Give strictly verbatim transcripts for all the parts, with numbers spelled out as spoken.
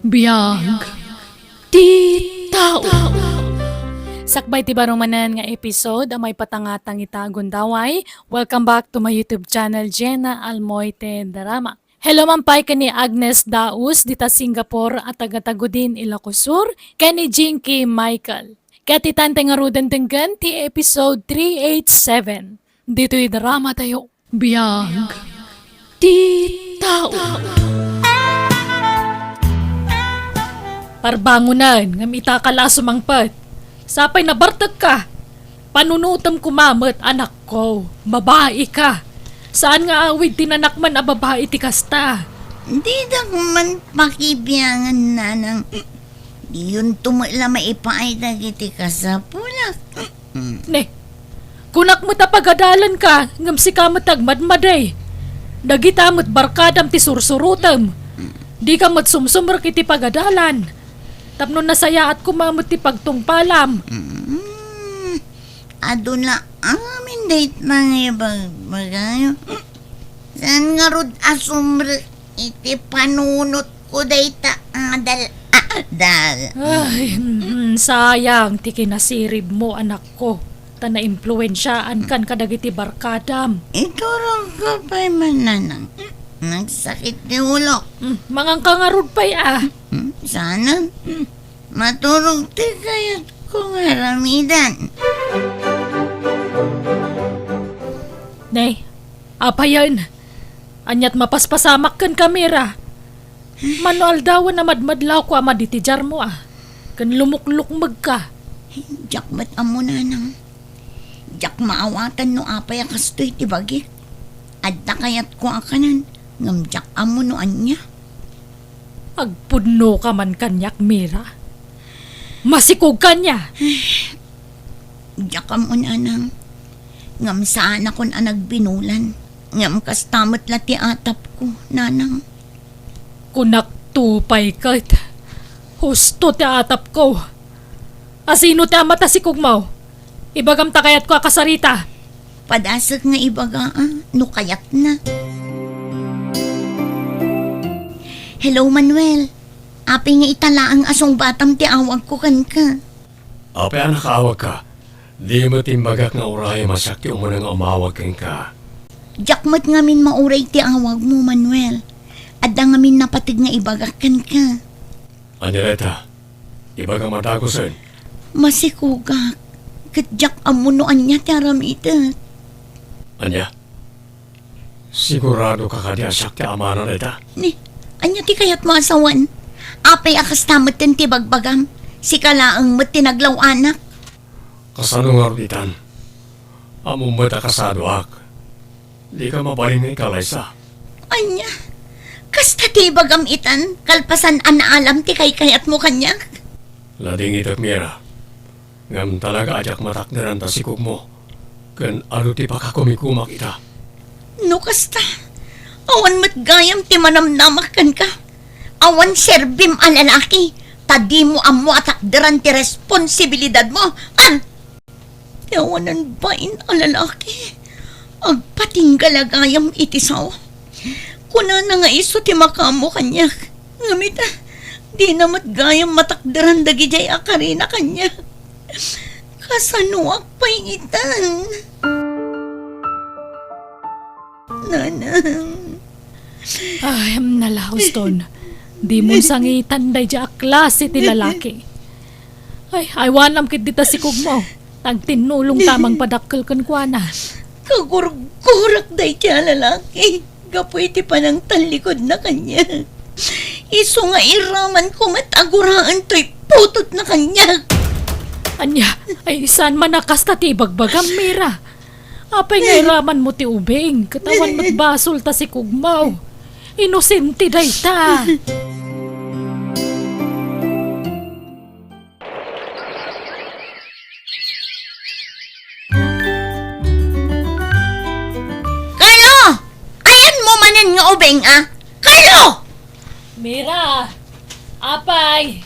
Biag ti tao. Sakbay ti baro manen nga episode a maipatangatang ita a gundaway, welcome back to my YouTube channel, Jenna Almoite Drama. Hello man pay ken ni Agnes Daus dita Singapore a taga Tagudin, Ilocos Sur, ken ni Jinky Michael. Ket itan ti ngaruden denggen ti episode three eight seven. Ditoy drama tayo. Biag ti tao. Parbangonan, ngem ita ka la a sumangpet. Sapay nabartekka. Panunotem koma met, anakko. Babai ka. Saan nga awid ti nanakman a babai ti kasta. Didak man pakibiangan, nanang. Diyonto met la maipaay dagiti kasapulak. Mm. Ne, kunak met a pagadalanka, ngem sika met ti agmadmadi. Dagita met barkadam ti sursurotem. Dika met sumsumrek iti pagadalan. Tapno nasayaat koma met ti pagtungpalam. Mm. Adu la amin dayta nga ibagbagayo. Saan ngarud a sumrek iti panunotko dayta adal-adal? Ay, mm, sayang ti kinasiribmo, anakko. Ta naimpluensiaankan kadagiti barkadam. Iturogko pay man, nanang. Nagsakit ti ulok. Mm, manganka ngarud pay, a. Mm, saan? Mm, maturog ti kayatko nga aramiden. Ne, apayen, aniat mapaspasamak kenka, Mira? Mano aldawen a madmadlawko a madi ti diarmo, a, ken lumuklukmegka. Diak met ammo, nanang. Diak maawatan no apay a kastoy ti bagik. Adda kayatko a kanen, ngem diak ammo no ania. Agpudnoka man kaniak, Mira. Masikogka ania? Diak ammo, nanang. Ngem saanakon a nagbinulan. Ngem kasta met la ti atapko, nanang. Kunakto pay ket, husto ti atapko. A, sino ti ama ta sikogmo? Ibagam ta kayatko a kasarita. Padasek nga ibaga, a, no kayatna. Hello, Manuel. Apay nga ita laeng a sungbatam ti awagko kenka? Apay a nakaawagka? Di met imbagak nga urayem a siak ti umuna nga umawag kenka. Diak met ngamin mauray ti awagmo, Manuel. Adda ngamin napateg nga ibagak kenka. Ania dayta? Ibagam a dagusen. Masikogak, ket diak ammo no ania ti aramidek. Ania? Siguradoka kadi a siak ti amana dayta? Ni, ania ti kayatmo a sawen? Apay a kasta metten ti bagbagam? Sika laeng met ti naglaw-anak. Kasano ngarud itan? Ammom met a kasadoak. Dika mabalin nga ikalaysa. Ania? Kasta ti ibagam itan, kalpasan a naalam ti kaykayatmo kaniak? Ladingitek, Mira. Ngem talaga a diak matakderan ta sikogmo, ken adu ti pakakumikumak ita. No kasta, awan met gayam ti manamnamak kenka. Awan serbim a lalaki, ta dimo ammo a takderan ti responsibilidadmo. An! Ti awanan bain a lalaki, agpatingga la gayam iti sao. Kunana nga isu ti makaammo kaniak. Ngem ita, dina met gayam matakderan dagidiay a karina kaniak. Kasanoak pay itan? Nanang. Ay, nala, Houston. Dimon sangitan daydiay a klase ti lalaki. Ay, aywanam ket dita sikogmo. Agtinnulongta a mangpadakkel kenkuana. Kagurgurak daydiay a lalaki gapu iti panangtallikudna kaniak. Isu nga iramanko met a guraen toy putotna kaniak. Ania, ay saan man a kasta ti ibagbagam, Mira? Apay nga iramanmo ti ubing, ket awan met basol ta sikogmo. Inosente dayta. Carlo! Ayanmo manen nga ubing, a? Carlo! Mira! Apay!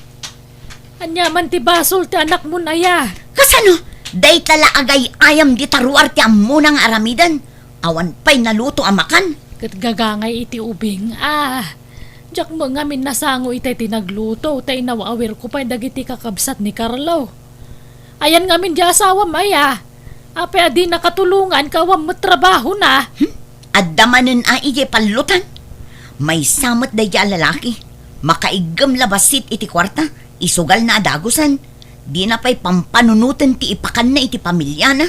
Ania man ti basol ti anakmon aya? Kasano? Dayta la agay-ayam dita ruar ti ammona nga aramiden. Awan pay naluto a makan. Ket gagangay iti ubing, a. Diak met ngamin nasango itay ti nagluto, ta inaw-awirko pay dagiti kakabsat ni Carlo. Ayan ngamin di asawam aya? Apay a di nakatulongan ka awan met trabahona? Hmm? Adda manen a idiay pallutan? Maysa met daydiay a lalaki. Makaiggem la bassit iti kuarta, isugalna a dagusen. Dina pay pampanunoten ti ipakanna iti pamiliana.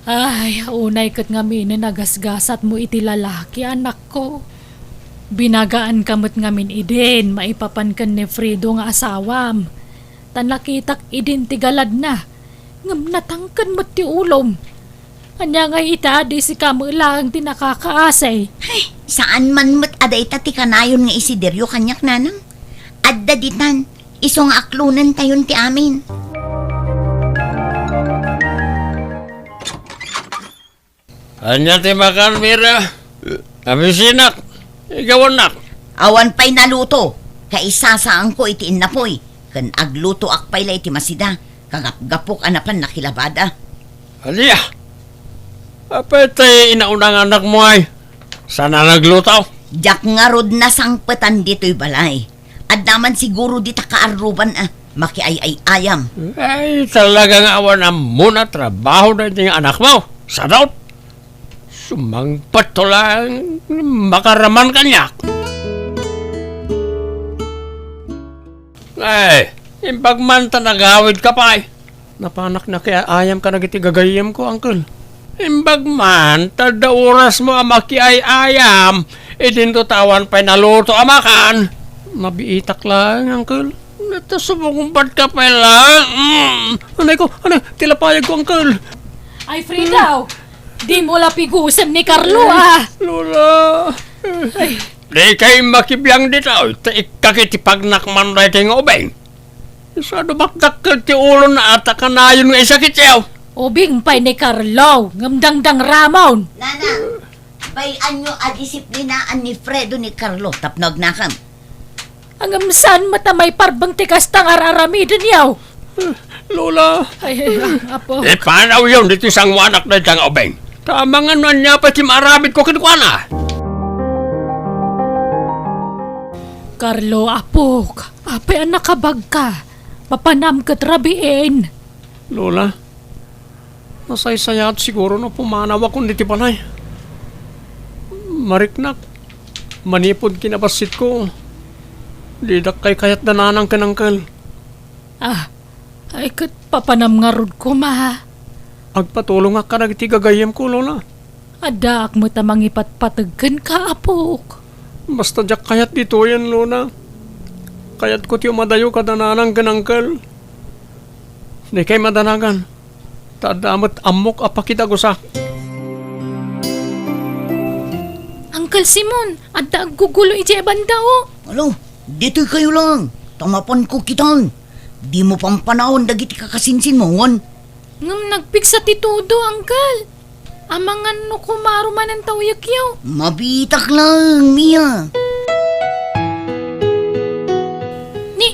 Ay, unay ket ngamin a nagasgasatmo iti lalaki, anakko. Binagaanka met ngamin idin maipapan ken ni Fredo nga asawam. Ta nakitak idin ti galadna, ngem natangken met ti ulom. Ania ngay ita, di sika met laeng ti nakakaasi? Ay, saan man met a dayta ti kanayon nga isiderio kaniak, nanang. Adda ditan, isu nga aklonentayon ti amin. Ania ti makan, Mira? Abisinak, igawannak. Awan pay naluto, kaisasaanko iti innapoy, ken aglutoak pay la iti masida, kagapgapok a napan nakilabada. Ania? Apay ti inauna nga anakmo ay? Saan a nagluto? Diak ngarud nasangpetan ditoy balay. Adda man siguro dita kaarruban a makiay-ay-ayam. Ay, talaga nga awan ammona trabaho daytoy nga anakmo. Sadot! Sumangpet to lang makaraman kaniak. Ay, imbag man ta nagawidka pay. Napanak nakiay-ayam kadagiti gagayyemko, Uncle. Imbag man ta adda orasmo a makiay-ayam, idinto ta awan pay naluto a makan. Nabiitak laeng, Uncle. Natasubungbatka pay laeng. Mm. Anay ko, anay, ti lapayagko, Uncle. Ay, Frida, dimo la pigusen ni Carlo, ah. Lola. Ay. Dikay makibiang ditoy, ta ikkak iti pagnakman daytoy nga ubing. Isu a dumakdakkel ti ulona a ta kanayon nga isakityo. Ubing pay ni Carlo, ngem dangdangramon. Nana, bay-anyo a disiplinaan ni Fredo ni Carlo tapno agnakam. Ngem saan met a maiparbeng ti kasta nga ar-aramidenyo? Lola. Ay, ay, ay, apo. Ipanawyon ditoy sangoanak dayta nga ubing. Ta amangan no ania pay ti maaramidko kenkuana. Carlo, apok, apay a nakabagka? Mapanam ket rabiin. Lola, nasaysayaat siguro no pumanawakon ditoy balay. Mariknak, manipud kinabassitko, didak kaykayat da nanang ken uncle. Ah, ay ket papanam ngarud koma. Agpatulongak kadagiti gagayyemko, Lola. Addaak met a mangipatpateg kenka, apok. Basta diak kayat ditoyen, Lola. Kayatko ti umadayo kada nanang ken uncle. Dikay madanagan, ta adda met ammok a pakidagusak. Uncle Simon, adda aggugulo idiay banda, o. Alo, ditoy kayo lang, ta mapanko kitan. Dimo pampanawan dagiti kakasinsinmoon. Ngem nagpigsa ti tudo, Uncle. Amangan no kumaro manen ta uyekyo. Mabitak lang, Mia. Ni,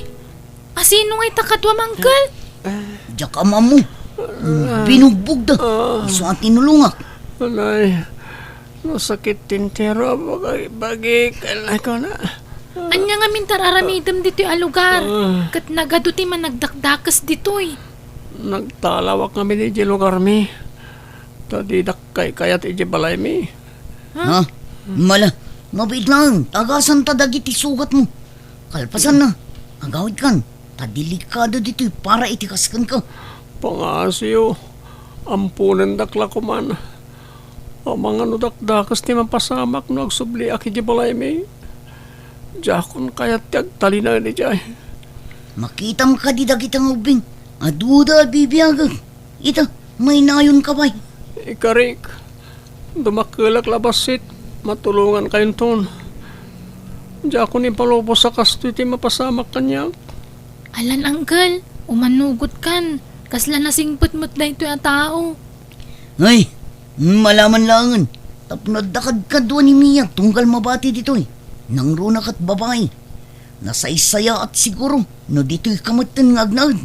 asino ngay ta kaduam, Uncle? Diak ammo. Binugbog da. Isu a tinulongak. Anay, nasakit ti entero a bagi, bagi, kailangan ko na. Ania ngamin ti ar-aramidem ditoy a lugar? Ah. Ket nagadu ti managdakdakes ditoy. Nagtalawak ngamin idiay lugarmi. Ta didak kaykayat idiay balaymi. Ha? Ha? Mala, mabiit lang, tagasanta dagiti sugatmo. Kalpasanna, agawidkan, ta delikado ditoy para iti kas kenka. Pangaasiyo, amponendak la koman. Amangan no dakdakes ti mapasamak no agsubliak idiay balaymi. Diakon kayat ti agtalinaed idiay. Makitam kadi dagita nga ubbing? Aduda a bibiagek. Ita, maynayonka pay. Ikarik, dumakkelak la bassit, matulongankayonton. Diakon ipalubos a kastoy ti mapasamak kaniak. Alan, uncle, umanugotkan. Kasla nasingpet met daytoy a tao. Ay, malaman laengen. Tapno adda kadkadua ni Mia tunggal mabati ditoy. Nangruna ket babai. Nasaysayaat siguro no ditoy ka metten nga agnaed.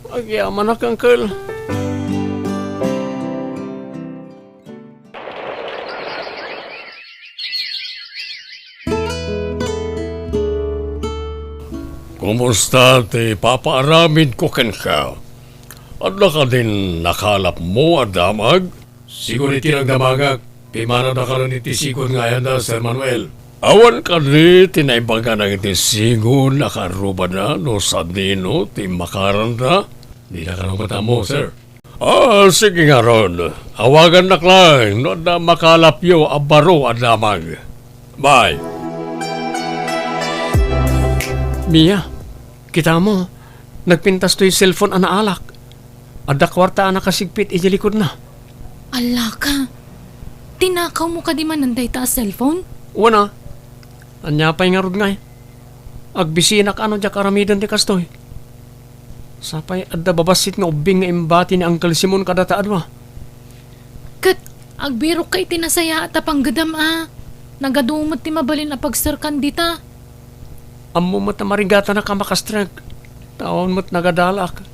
Agyamanak, uncle. Kumusta ti papaaramidko kenka? Adda kadin nakalapmo a damag? Sigud iti nagdamagak, pimanawda kanon iti sigud nga ayanda, Sir Manuel. Awan kadi ti naibaga dagiti sigud a kaarrubada no sadino ti makaranda? Dina kano met ammo, sir. Ah, sige ngarud. Awagannak laeng no adda makalapyo a baro a damag. Bye. Mia, kita mo, nagpintas toy cellphone a naalak. Adda kuarta a nakasigpit iti likudna. Alaka, tinakawmo kadi manen dayta a cellphone? Wen a. Ania pay ngarud ngay? Agbisinak a no diak aramiden ti kastoy. Sapay adda babassit nga ubbing nga imbati ni Uncle Simon kadata a dua. Ket agbirokka iti nasayaat a panggedam a. Nagadu met ti mabalin a pagserkan dita. Ammo met a marigatanak a makastrek. Ta awan met nagadalak.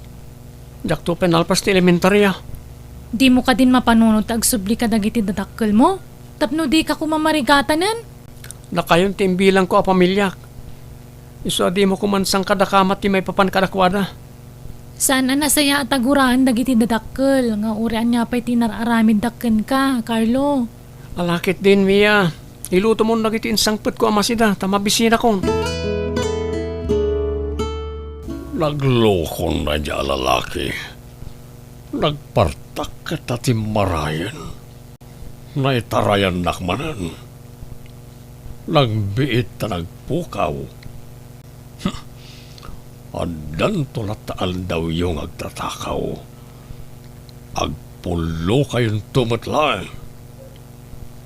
Diakto pay nalpas ti elementaria. Dimo kadin mapanunot ti agsubli kadagiti dadakkelmo? Tapno dika koma marigatanen? Nakayon ti imbilangko a pamiliak. Isu a dimo koma sangkadakama ti maipapan kadakuada. Saan a nasayaat a guraen dagiti dadakkel nga uray ania pay ti nar-aramiddak kenka, Carlo. Ala ketdin, Mia. Ilutomon dagiti insangpetko a masida ta mabisinakon. Naglokon daydiay a lalaki. Nagpartak ket ta timmarayen. Naitarayannak manen. Nagbiit ta nagpukaw. Addanto latta aldawyo nga agtatakaw. Agpullokayonto met laeng.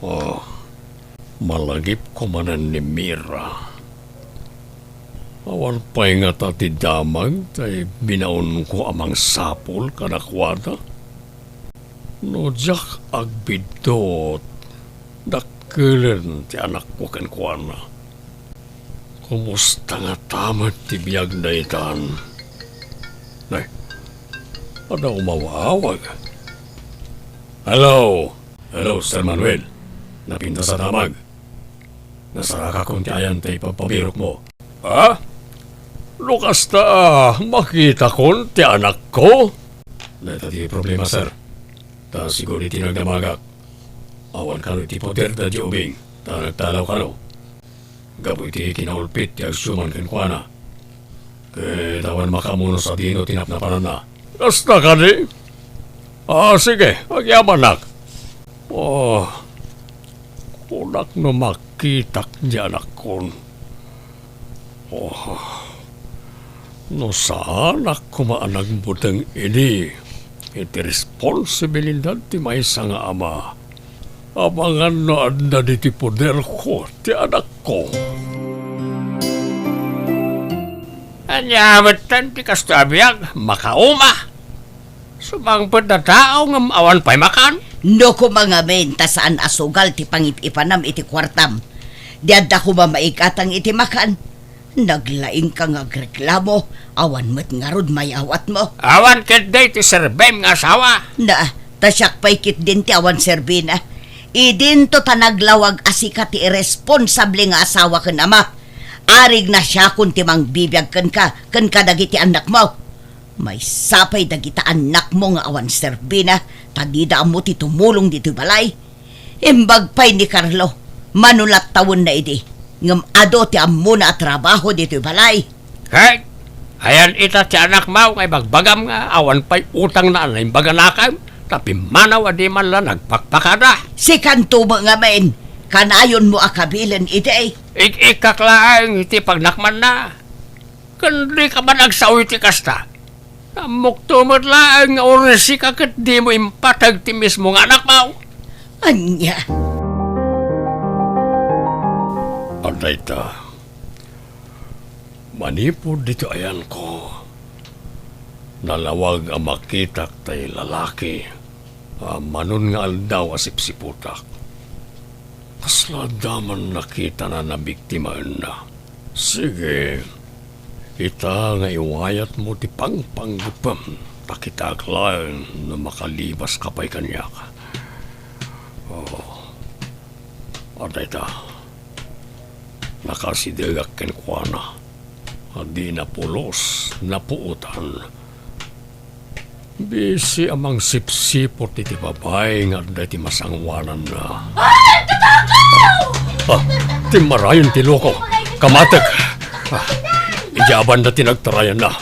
Oh, malagipko manen ni Mira. Awan pay ngata ti damag tay binaonko a mangsapul kadakuada. No diak agbiddut, dakkelen ti anakko kenkuana. Kumusta ngata met ti biag daytan? Nay, adda umawawag. Hello! Hello, Sir Manuel. Napintas a damag. Nasarakakon ti ayan ta ipagpabirokmo. Ha? No kasta, makitakon ti anakko? Dayta ti problema, sir. Ta sigud iti nagdamagak, awan kano iti poder daydiay ubing, ta nagtalaw kano. Gapu iti kinaulpit ti agsuman kenkuana. Ket awan makaammo no sadino ti napnapananna. Kasta kadi? Ah, sige, agyamanak. Oh, kunak no makitak di anakkon. Oh, no saanak koma a nagbuteng idi iti responsibilidad ti maysa nga ama, amangan no adda ditoy poderko ti anakko. Ania metten ti kastoy a biag? Makauma! Sumangpet a tao ngem awan pay makan. No koma ngamin ta saan a sugal ti pangip-ipanam iti kuartam, di adda koma maigatang iti makan. Naglaingka nga agreklamo, awan met ngarud mayawatmo. Awan ketdi ti serbim nga asawa. Na, ta siak pay ketdin ti awan serbina. Idinto ta naglawag a sika ti irresponsable nga asawa ken ama. Arigna siakon ti mangbibiag kenka, ken kadagiti annakmo. Maysa pay dagita annakmo nga awan serbina, ta dida ammo ti tumulong ditoy balay. Imbag pay ni Carlo, mano latta wenna idi, ngem adu ti ammona a trabaho ditoy balay. Hey, ayan ita ti anakmo nga ibagbagam nga awan pay utangna a naimbag a nakem, ta pimmanaw a di man la nagpakpakada. Sikanto met ngamin, kanayonmo a kabilen idi. Ik-ikkak laeng iti pagnakmanna. Ken dika man agsao iti kasta. Ammokto met laeng nga uray sika ket dimo impateg ti mismo nga anakmo. Ania? Adda ita. Manipud ditoy ayanko, nalawag a makitak tay lalaki. Ammanon nga aldaw a sipsiputak. Kasla adda man nakitana a nabiktimaenna. Sige, ita nga iwayatmo ti pangpanggepem, ta kitaek laeng no makalibaska pay kaniak. Oh, adda ita. Nakasidegak kenkuana. Dina pulos, napuotan. Bisi a mangsipsipot iti babai nga adda iti masangoananna. Ay, tatakaw! Ah, timmarayen ti loko. Kamatek. Ah, idiay banda ti nagtarayanna.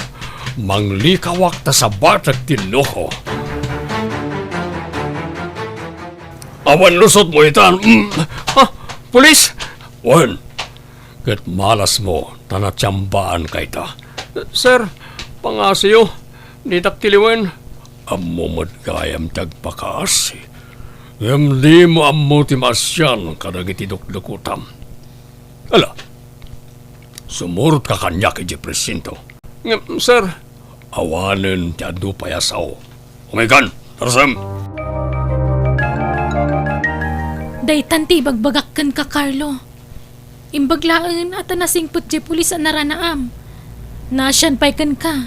Manglikawak ta sabatek ti loko. Awan lusotmo itan. Mm. Ah, pulis! Wen, ket malasmo ta natiambaanka ita. Sir, pangasiyo, ditak ti liwen. Ammo met gayam ti agpakaasi. Ngem dimo ammo ti maasian kadagiti dukdukotam. Ala, sumurotka kaniak idiay presinto. Ngem, sir, awanen ti adu pay a sao. Umaykan, tarsem! Daytan ti ibagbagak kenka, Carlo. Imbag laeng a ta nasingpet diay pulis a naranaam. Naasian pay kenka.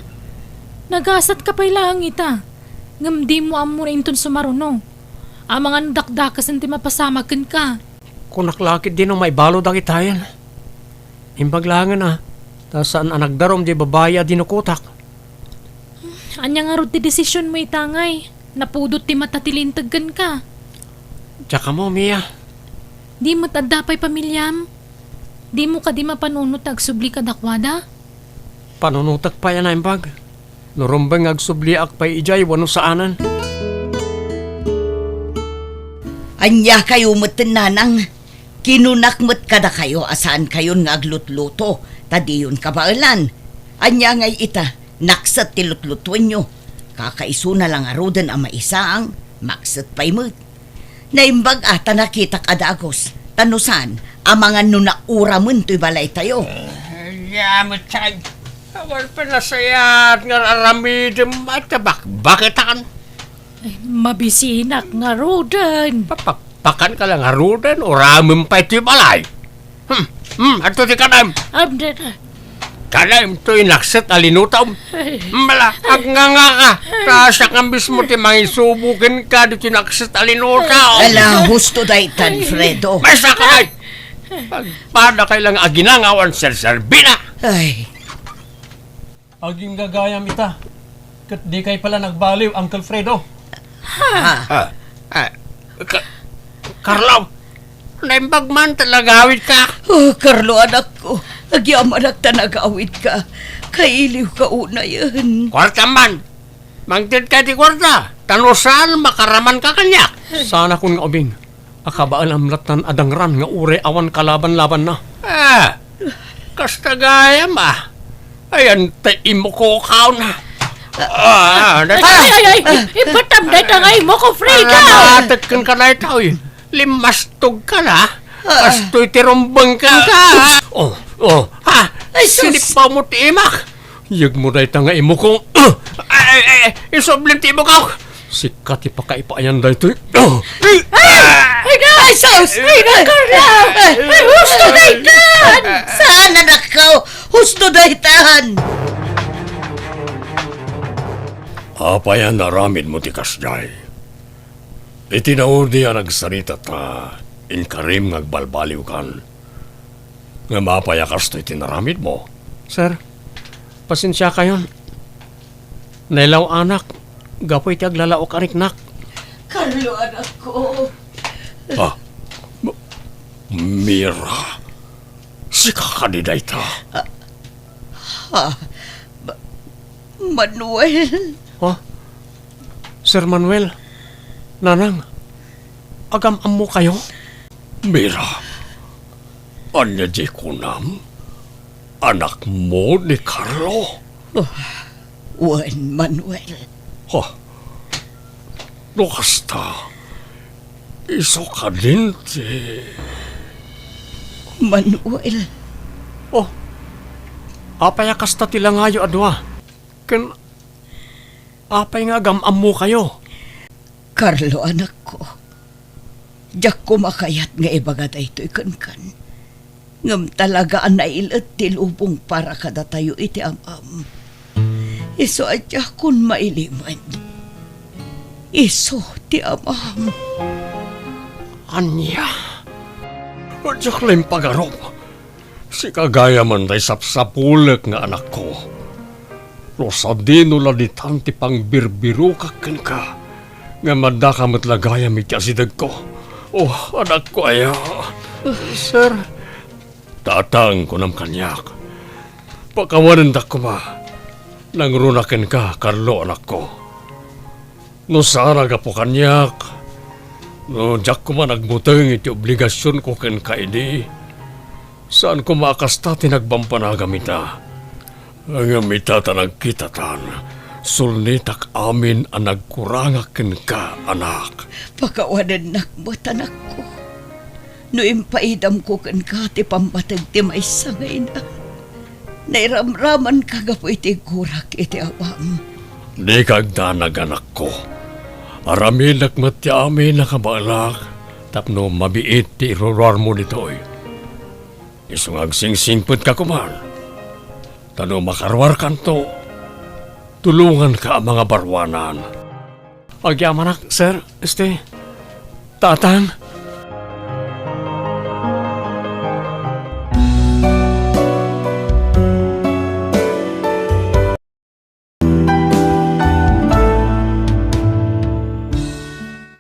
Nagasatka pay laeng ita. Ngem dimo ammo inton sumaruno. Amangan dakdakesen ti mapasamak kenka. Kunak la ketdi no maibalo dagitayen. Imbag laengen a, ta saan a nagdarum diay babai a dinukotak. Ania ngarud ti desisionmo ita ngay? Napudot ti mata ti linteg kenka. Diak ammo, Mia. Di met adda pay pamiliam? Dimo kadi mapanunot ta agsubli kadakuada? Panunotek pay a naimbag. No rumbeng nga agsubliak pay idiay wenno saanen. Ania kayo metten, nanang? Kinunak met kadakayo a saankayon nga aglutluto, ta diyon kabaelan. Ania ngay ita, nakset ti lutlutuenyo. Kakaisuna la ngaruden a maisaang, makset pay met. Naimbag a ta nakitak a dagus, ta no saan, amangan no nauramen toy balaytayo. Ania met say, awan pay nasayaat nga aramidem, ay, ta bakbaketan. Ay, mabisinak ngaruden. Papakpakanka la ngaruden, uramem pay toy balay. Hmm, hmm, adto ti kanaem. Am, deta. Kanaem toy nakset a linutom. Ay. Mala, agngangaka. Ta siak nga mismo ti mangisubo kenka ditoy nakset a linutom. Ala, husto daytan, Fredo. Maysa ka, ay! Pagpada kay lang aginangawan serserbina. Ay. Agingga gayam ita, ket dikay pay la nagbaliw, Uncle Fredo. Ah, ah, Ka-, Carlo, naimbag man ta nagawidka. Oh, Carlo, anakko, agyamanak ta nagawidka. Kailiwka unayen. Kuarta man. Mangted ka ti kuarta, ta no saan, makaramanka kaniak. Saanakon nga ubing. A kabaelam lattan a dangran nga uray awan kalaban-labanna. Ah, kasta gayam, ah. Ayan, ta imukokaw na. Ah, dayta. Ay, ay, ay, ay, ipatam dayta nga imuko, Frida. Aramatek kenka dayta, oy. Limastogka la. Ah. Kastoy ti rumbengka. Oh, oh, ha? Ay, sus. Sinipaw mo ti imak. Yegmo dayta nga imuko. Ay, ay, ay, ay, isublim ti imuko. Sika ti pakaipaayan daytoy. Ay! Ay, ay, sus! Ay, Carla! Ay, husto daytan! Saan, anakko? Husto daytan! Apay a naaramidmo ti kasdiay? Iti naudi a nagsarita ta, inkarim nga agbalbaliwkan. Ngem apay a kastoy ti naramidmo? Sir, pasensiakayon. Nailaw-anak gapu iti aglalaok a riknak. Carlo, anakko. Ah, M-, Mira, sika kadi dayta? Ah, ah, Ma-, Manuel. Oh, Sir Manuel, Nanang, agam-ammokayo? Mira, ania diay kunam? Anakmo ni Carlo? Oh, wen, Manuel. Ha? No kasta, isu kadin ti Manuel. Oh, apay a kasta ti langayo a dua? Ken apay nga agam-ammokayo? Carlo, anakko, diak koma kayat nga ibaga daytoy kenkan. Ngem talaga a nailet ti lubong para kadatayo iti am-am. Isu a diakon mailimed. Isu ti amam. Ania? Diak la impagarup. Sika gayam ti sapsapulek nga anakko. No sadino la ditan ti pangbirbirokak kenka, ngem addaka met la gayam iti asidegko. Oh, anakko aya. Sir. Tatang, kunam kaniak. Pakawanendak koma. Nangruna kenka, Carlo, anakko. No saan a gapu kaniak, no diak koma nagbuteng iti obligasionko kenka idi, saan koma a kasta ti nagbambanagam ita. Ngem ita ta nagkitatan, sulnitak amin a nagkurangak kenka, anak. Pakawanennak met, anakko. No impaidamko kenka ti pammateg ti maysa nga ina, nairamramanka gapu iti gurak iti awam. Dika agdanag, anakko. Aramidek met ti amin a kabaelak tapno mabiit ti iruruarmo ditoy. Isu nga agsingsingpetka koman. Ta no makaruarkanto, tulonganka a mangabaruanan. Agyamanak, sir, este, tatang.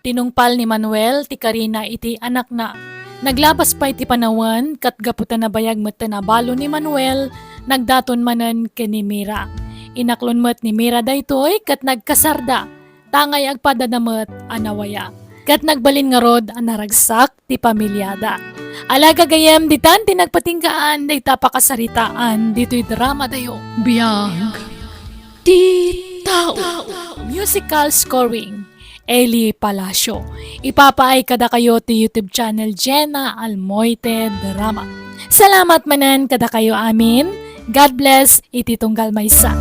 Tinungpal ni Manuel ti karina iti anakna. Naglabas pay ti panawen, ket gapu ta nabayag met ta nabalo ni Manuel, nagdaton manen ken ni Mira. Inaklon met ni Mira daytoy ket nagkasarda, tangay agpadana met a nawaya. Ket nagbalin ngarud a naragsak ti pamiliada. Ala gagayyem, ditan ti nagpatinggaan dayta pakasaritaan ditoy dramadayo. Biag ti tao. Musical scoring, Eli Palacio. Ipapaay kadakayo ti YouTube channel Jenna Almoite Drama. Salamat manen kadakayo amin. God bless iti tunggal maysa.